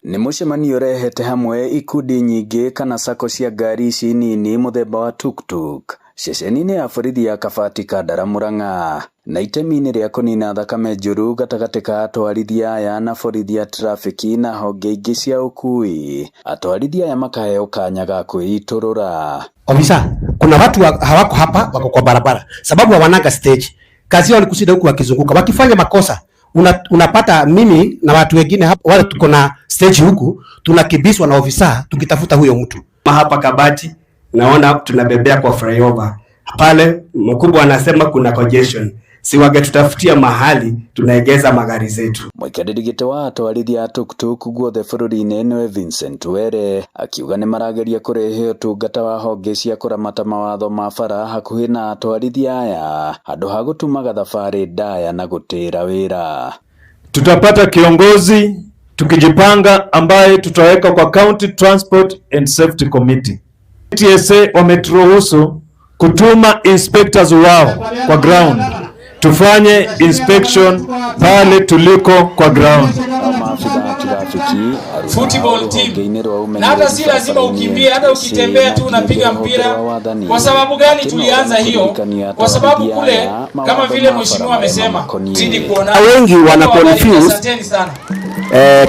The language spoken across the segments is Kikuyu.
Nĩ mũcemanio ũrehete hamwe ikundi nyingĩ kana sacco cia ngari ici nini mũthemba wa tuktuk ceceni-inĩ ya borithi ya Kabati Kandara Murang'a na itemi-inĩ rĩa kũnina thakame njũru gatagatĩ ka atwarithia aya na borithi a trafiki na honge ingĩ cia ũkui. Atwarithia aya makaheo kanya ga kwĩitũrũra. Ofisa, kuna watu hawako hapa, wako kwa barabara sababu hawananga stage. Kazi yao ni kushinda huku wakizunguka, wakifanya makosa unapata mimi na watu wengine hapa wale tuko na stage huku tunakimbizwa na ofisa tukitafuta huyo mtu. Hapa Kabati naona tunabebea kwa flyover pale, mkubwa anasema kuna congestion, si wangetutafutia mahali tunaegeza magari zetu. Mũikarĩri gĩtĩ wa atwarithia a tuktuk guothe bũrũri-inĩ nĩwe Vincent Were akiuga nĩ marageria kũrehe ũtungata wa honge cia kũramata mawatho ma bara hakuhĩ na atwarithia aya handũ ha gũtumaga thabarĩ ndaya na gũtĩra wĩra. Tutapata kiongozi tukijipanga, ambaye tutaweka kwa County Transport and Safety Committee. TSA wameturuhusu kutuma inspectors wao kwa ground, tufanye inspection pale tuliko kwa ground. Nao maabitha a trafiki Football team. Na hata si lazima ukimbie, hata ukitembea tu unapiga mpira. Kwa sababu gani tulianza hiyo? Kwa sababu kule kama vile mheshimiwa amesema, zidi kuona Wengi wana confuse Asanteni sana.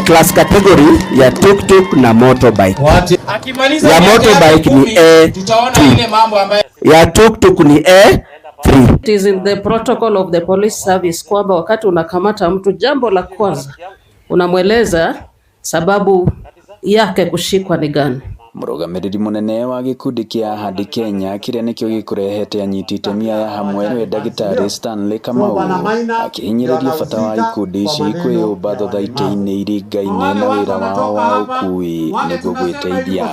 Class category ya tuktuk na motorbike. Akimaliza Ya miaka yake motorbike ni 10, A tutaona two. ile mambo ambayo Ya tuktuk ni A3. It is in the protocol of the police service kwamba wakati unakamata mtu, jambo la kwanza unamweleza sababu yake kushikwa ni gani. Mũrũgamĩrĩri mũnene wa gĩkundi kĩa Ahadi Kenya kĩrĩa nĩkĩo gĩkũrehete anyiti itemi aya hamwe nĩwe ndagĩtarĩ Stanley Kamau akĩhinyĩrĩria bata wa ikundi ici kwĩyũmba thothaitĩ-inĩ iringaine na wĩra wao wa ũkui nĩguo gwĩteithia.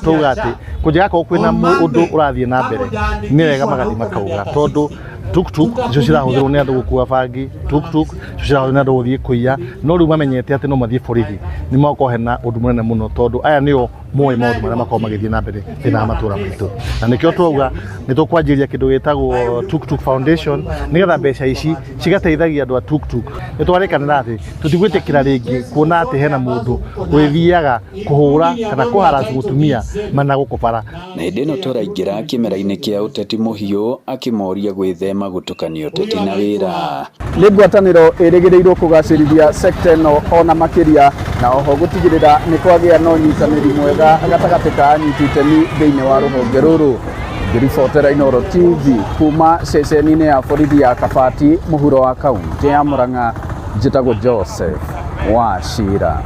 Twauga atĩ kũnjĩgakorwo kwĩna ũndũ ũrathiĩ na mbere nĩ wega magathiĩ makauga, tondũ tuktuk nicio cirahũthĩrwo nĩ andũ gũkua bangi, tuktuk nicio cirahũthĩrwo nĩ andũ gũthiĩ kũiya, no rĩu mamenyete atĩ no mathiĩ borithi nĩ magokorwo hena ũndũ mũnene mũno, tondũ aya nĩo moĩ maũndũ marĩa makoragwo magĩthiĩ na mbere thĩinĩ wa matũra maitũ, na nĩkĩo twauga nĩ tũkwanjĩrĩria kĩndũ gĩtagwo Tuktuk Foundation nĩgetha mbeca ici cigateithagia andũ a tuktuk. Nĩ twarĩkanĩra atĩ tũtigwĩtĩkĩra rĩngĩ kuona atĩ hena mũndũ ũrĩthiaga kũhũra kana kũharass mũtumia mana gũkũ bara. Na hĩndĩ ĩno tũraingĩra kĩmera-inĩ kĩa ũteti mũhiũ akĩmoria gwĩthema gũtukania ũteti na wĩra. Nĩ ngwatanĩro ĩrĩgĩrĩirwo kũgacĩrithia sekta ĩno ona makĩria na oho gũtigĩrĩra nĩ kwagĩa na ũnyitanĩri mwega gatagatĩ ka anyiti itemi thĩinĩ wa rũhonge rũrũ. Ngĩribotera Inooro TV kuma ceceni-inĩ ya borithi ya Kabati mũhuro wa kaunti ya Murang'a, njĩtagwo Joseph Wachira.